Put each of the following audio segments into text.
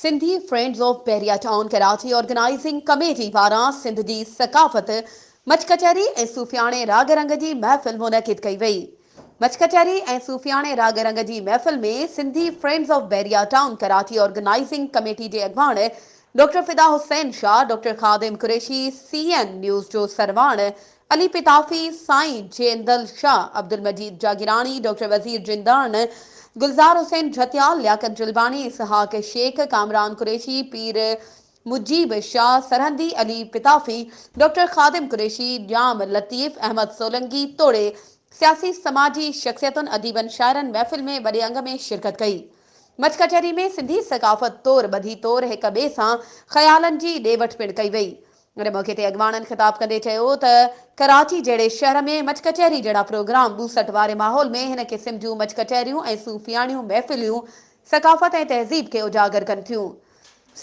Sindhi friends of Bahria town Karachi organising committee پاران سنڌ جي ثقافت، مچ ڪچهري ۽ صوفياڻي راڳ رنگ جي محفل منعقد ڪئي وئي. مچ ڪچهري ۽ صوفياڻي راڳ رنگ جي محفل ۾ Sindhi friends of Bahria town Karachi organising committee جي اڳواڻ doctor Fida Hussain Shah, doctor Khadim Qureshi, C N news جو سرواڻ علي پتافي، سائين جيئندل شاهه، عبدالمجيد جاگيراڻي، ڊاڪٽر وزير جنداڻ، گلزار حسين جهتيال، لياقت جلباڻي، اسحاق شيخ، ڪامران قريشي، پير مجيب شاهه سرهندي، علي پتافي، ڊاڪٽر خادم قريشي، ڄام لطيف، احمد سولنگي توڙي سياسي سماجي شخصيتن، اديبن، شاعرن محفل ۾ وڏي انگ ۾ شرڪت ڪئي. مچ ڪچهري ۾ سنڌي ثقافت طور ٻڌي طور هڪ ٻئي سان خيالن جي ڏي وٺ پڻ ڪئي وئي. ان موقعي تي اڳواڻن خطاب ڪندي چيو ته ڪراچي جهڙي شهر ۾ مچ ڪچهري جهڙا پروگرام ٻوسٽ واري ماحول ۾ هن قسم جون مچ ڪچهريون ۽ صوفياڻيون محفليون ثقافت ۽ تهذيب کي اجاگر ڪن ٿيون.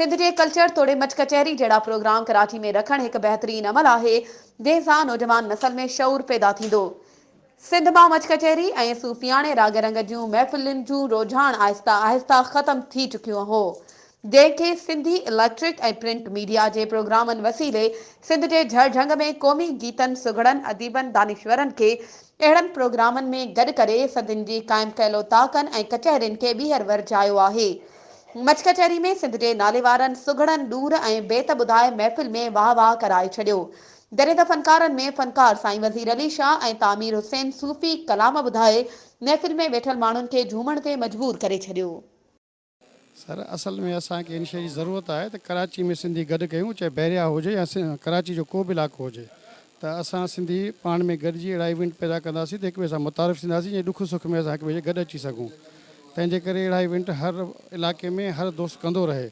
سنڌ جي ڪلچر توڙي مچ ڪچهري جهڙا پروگرام ڪراچي ۾ رکڻ هڪ بهترين عمل آهي جنهن سان نوجوان نسل ۾ شعور پيدا ٿيندو. سنڌ مان مچ ڪچهري ۽ صوفياڻي راڳ رنگ جون محفلن جون رجحان آهستي آهستي ختم ٿي چڪيون هو، جنهن کي سنڌي اليڪٽرڪ ۽ پرنٽ ميڊيا جي پروگرامن وسيلي سنڌ جي جهر جهنگ ۾ قومي گيتن، سگهڙن، اديبن، دانشورن کي اهڙن پروگرامن ۾ گڏ ڪري صدين جي قائم ڪيل اوطاقن ۽ ڪچهرين کي ٻيهر ورجايو آهي. مچ ڪچهري ۾ سنڌ جي ناليوارن سگهڙن ڏور ۽ بيت ٻڌائي محفل ۾ واهه واهه ڪرائي ڇڏيو. جڏهن ته فنڪارن ۾ فنڪار سائين وزير علي شاهه ۽ تعمير حسين صوفي ڪلام ٻڌائي محفل ۾ ويٺل ماڻهن کي جهومڻ تي مجبور ڪري ڇڏيو. سر اصل ۾ اسان کي ان شيء جي ضرورت آهي ته ڪراچي ۾ سنڌي گڏ ڪيون چاهي بحريا هجي يا ڪراچي جو ڪو به علائقو هجي ته اسان سنڌي پاڻ ۾ گڏجي اهڙا ايونٽ پيدا ڪنداسين ته هڪ ٻئي سان متعارف ٿينداسين ۽ ڏک سک ۾ اسان هڪ ٻئي جي گڏ اچي سگهون تنهن جي ڪري اهڙا ايونٽ هر علائقي ۾ هر دوست ڪندو رهي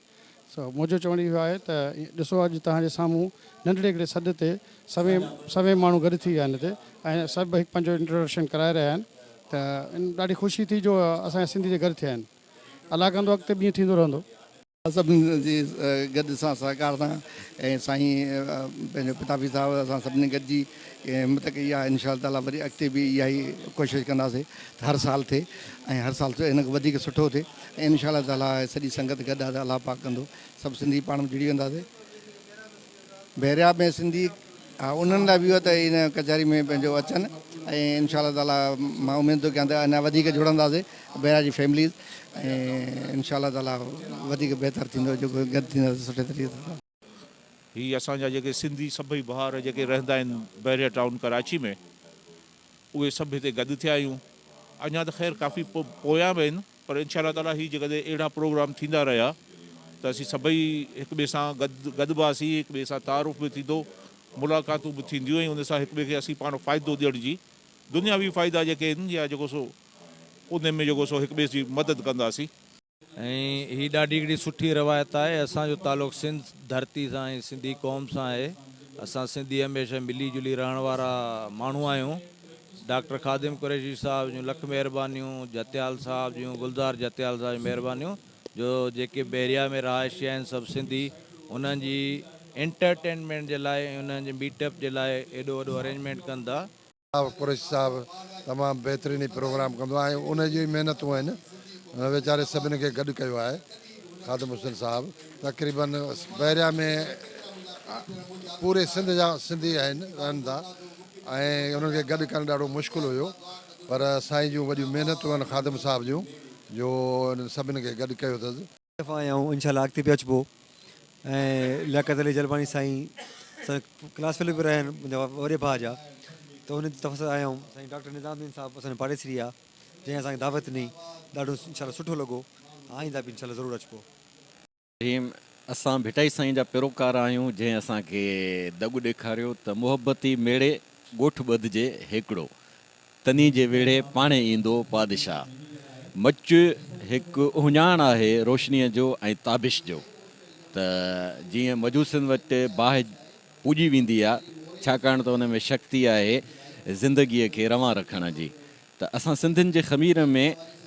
سو منهنجو چوڻ اهو آهي ته ڏسو اڄ توهان جي سامهون ننڍڙي هڪڙي سڏ تي سوين سوين ماڻهو گڏ ٿي ويا آهن هتي ۽ سڀ هڪ پنهنجو انٽروڊڪشن ڪرائي رهيا آهن ته ان ڏاڍي خوشي ٿي جو اسان جا سنڌي جي گڏ ٿيا آهن الله ڪندو اڳتي به ائين ٿيندو رهندو. سڀني جي گڏ سان سهڪار سان ۽ سائين پنهنجو پتافي صاحب اسان سڀني گڏجي همت ڪئي آهي انشاء الله تعالي وري اڳتي به اها ئي ڪوشش ڪنداسين ته هر سال ٿئي ۽ هر سال ان کان وڌيڪ سٺو ٿئي ۽ انشاء الله تعالي سڄي سنگت گڏ آ ته الله پاڪ ڪندو سڀ سنڌي پاڻ ۾ جڙي وينداسين بحريا ۾ سنڌي ها انهن لاء به اهو ته ان ڪچهري ۾ پنهنجو اچن ۽ انشاء الله تعالي مان اميد ٿو ڪيان ته اڃا وڌيڪ جڙنداسين بحريا جي فيمليز ۽ انشاء الله تعالي وڌيڪ بهتر ٿيندو جيڪو گڏ ٿينداسين سٺي طريقي سان. هي اسان جا جيڪي سنڌي سڀئي ڀائر جيڪي رهندا آهن بحريا ٽائون ڪراچي ۾ اهي سڀ هتي گڏ ٿيا آهيون اڃا ته خير ڪافي پويان به آهن پر انشاء الله تعالي هي جيڪڏهن اهڙا پروگرام ٿيندا رهيا ته اسين سڀئي هڪ ٻئي سان گڏ گڏباسين هڪ ٻئي سان تعارف به ٿيندو ملاقاتون به ٿينديون ۽ ان سان هڪ ٻئي کي اسين پاڻ فائدو ڏيڻ جي دنياوي فائدا جيڪي آهن يا جيڪو سو ان ۾ جيڪو سو هڪ ٻئي جي مدد ڪنداسين. ۽ هي ڏاڍي هڪڙي سٺي روايت آهي. اسان جو تعلق سنڌ ڌرتي سان ۽ سنڌي قوم سان آهي. اسان سنڌي هميشه ملي جلي رهڻ وارا ماڻهو آهيون. ڊاڪٽر خادم قريشي صاحب جون لک مهربانيون، جهتيال صاحب جون، گلزار جهتيال صاحب جون مهربانيون جو جيڪي بحريا ۾ رهائشي آهن سڀ سنڌي انهن جي انٽرٽينمينٽ جي لاء ۽ انهن جي ميٽ اپ جي لاء ايڏو وڏو ارينجمينٽ ڪن ٿا. قريشي صاحب تمام بهترين هي پروگرام ڪندو آهي ۽ ان جون ئي محنتون آهن هن ويچاري سڀني کي گڏ ڪيو آهي خادم حسين صاحب تقريبن بحريا ۾ پوري سنڌ جا سنڌي آهن رهن ٿا ۽ انهن کي گڏ ڪرڻ ڏاڍو مشڪل هيو پر سائين جون وڏيون محنتون آهن خادم صاحب جون جو انهن سڀني کي گڏ ڪيو اٿس. دفعا آيا آهيون انشاء الله اڳتي به اچبو ۽ لياقت علي جلباڻي سائين سان ڪلاس فيلو به رهيا آهن منهنجا وڏي ڀاء جا ته ان جي طرف سان آيا آهيون سائين ڊاڪٽر نظام الدين صاحب اسان جو پاڙيسري آهي جنهن اسان کي دعوت ڏني ڏاڍو انشاء الله سٺو لڳو آئنده به انشاء الله ضرور اچبو. رحيم اسان ڀٽائي سائين جا پيروڪار آهيون جنهن اسان کي دڳ ڏيکاريو ته محبتي ميڙي ڳوٺ ٻڌجي هيڪڙو تني جي ويڙهي پاڻهي ايندو پادشاهه. مچ هڪ اهڃاڻ آهي روشنيء جو ۽ تابش جو ته جيئن مجوسين وٽ باهه پوڄي ويندي آ ڇاڪاڻ ته ان ۾ شڪتي آهي زندگيء کي روان رکڻ جي ته اسان سنڌين جي خمير ۾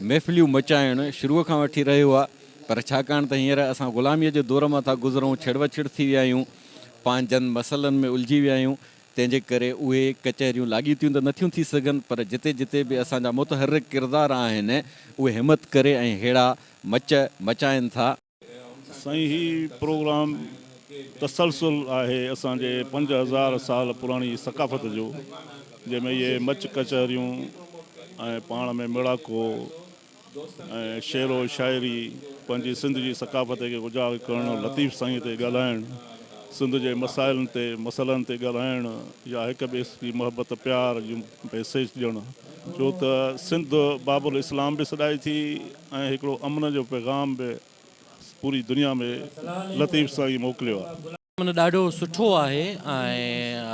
محفليون مچائڻ شروع کان وٺي رهيو آ پر ڇاڪاڻ ته هينئر اسان غلاميء جي دور مان ٿا گذرون ڇڙوڇڙ ٿي ويا آهيون پنهنجن مسئلن ۾ الجهي ويا آهيون تنهن جي ڪري اهي ڪچهريون لاڳيتيون ته نٿيون ٿي سگهن پر جتي جتي به اسان جا متحرڪ ڪردار آهن اهي همت ڪري ۽ ههڙا مچ مچائن ٿا. سائين هي پروگرام تسلسل آهي اسان جي 5000 سال پراڻي ثقافت جو جنهن ۾ اهي مچ ڪچهريون ۽ پاڻ ۾ ميڙاڪو ۽ شعر و شاعري پنهنجي سنڌ جي ثقافت کي اجاگر ڪرڻ لطيف سائين تي ڳالهائڻ سنڌ جي مسائلن تي مسئلن تي ڳالهائڻ يا هڪ ٻئي جي محبت پيار جون ميسيج ڏيڻ ڇو ته سنڌ باب الاسلام به سڏائي ٿي ۽ هڪڙو امن جو پيغام به پوري دنيا ۾ لطيف سائين موڪليو آ. من ڏاڍو سٺو آهي ۽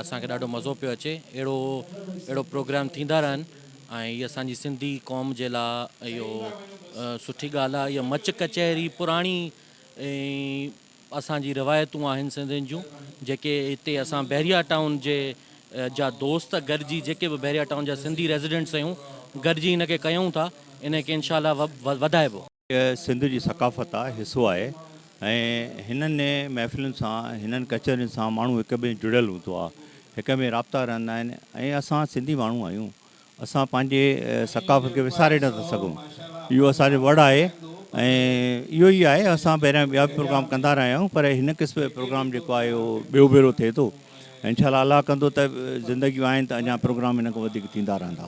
اسان کي ڏاڍو مزو پيو اچي اهڙو اهڙو پروگرام ٿيندا رهن ۽ هي اسان جي سنڌي قوم جي لا اهو سٺي ڳالهه آهي اها مچ ڪچهري پراڻي اسان جي روايتون آهن سنڌين جون جيڪي هتي اسان بحريا ٽائون جي جا دوست گڏجي جيڪي به بحريا ٽائون جا سنڌي ريزيڊنٽس آهيون گڏجي هن کي ڪيون ٿا ان کي انشاء الله وڌائبو. هيء سنڌ جي ثقافت آ، حصو آهي ۽ هنن محفلن سان، هنن ڪچهرين سان ماڻهو هڪ ٻئي جڙيل هوندو آ، هڪ ٻئي رابطا رهندا آهن ۽ اسان سنڌي ماڻهو آهيون، اسان پنهنجي ثقافت کي وساري نه ٿا سگهون، اهو اسان جو وڙ آهي ۽ اهو ئي آهي، اسان پهريان ٻيا به پروگرام ڪندا رهيا آهيون پر هن قسم جو پروگرام جيڪو آهي اهو ٻيو ڀيرو ٿئي ٿو انشاء الله الله ڪندو ته زندگيون آهن ته اڃا پروگرام هن کان وڌيڪ ٿيندا رهندا.